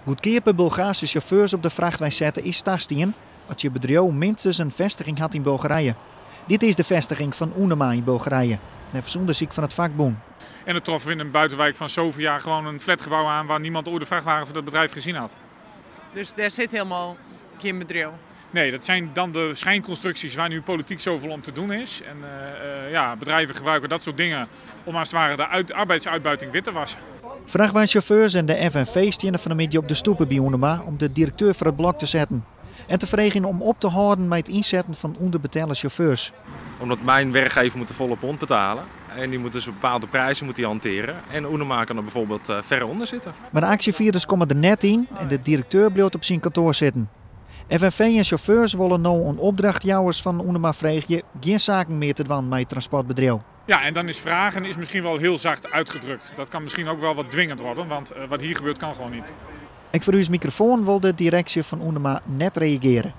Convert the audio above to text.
Goedkeape Bulgaarske sjauffeurs op de frachtwein sette is tastien as je bedriuw minstens in festiging hat yn Bulgarije. Dit is de festiging fan Oenema yn Bulgarije, neffens ûndersyk fan it fakbûn. En het troffen we in een buitenwijk van Sofia gewoon een flatgebouw aan waar niemand ooit de vrachtwagen van dat bedrijf gezien had. Dus dêr sit hielendal gjin bedriuw? Nee, dat zijn dan de schijnconstructies waar nu politiek zoveel om te doen is. En ja, bedrijven gebruiken dat soort dingen om als het ware de arbeidsuitbuiting wit te wassen. Frachtweinsjauffeurs en de FNV steane fan 'e middei op de stoepe by Oenema om de direkteur foar it blok te setten en te freegjen om op te hâlden mei it ynsetten fan ûnderbetelle sjauffeurs. Omdat mijn werkgever moet de volle pond betalen en die moet dus bepaalde prijzen moet die hanteren. En Oenema kan er bijvoorbeeld ver onder zitten. Mar de aksjefierders komme der net yn en de direkteur bliuwt op syn kantoar sitten. FNV en sjauffeurs wolle no oan opdrachtjouwers fan Oenema freegje gjin saken mear te dwaan mei it transportbedriuw. Ja, en dan is vragen is misschien wel heel zacht uitgedrukt. Dat kan misschien ook wel wat dwingend worden, want wat hier gebeurt kan gewoon niet. Ek foar ús mikrofoan wol de direksje fan Oenema net reagearje.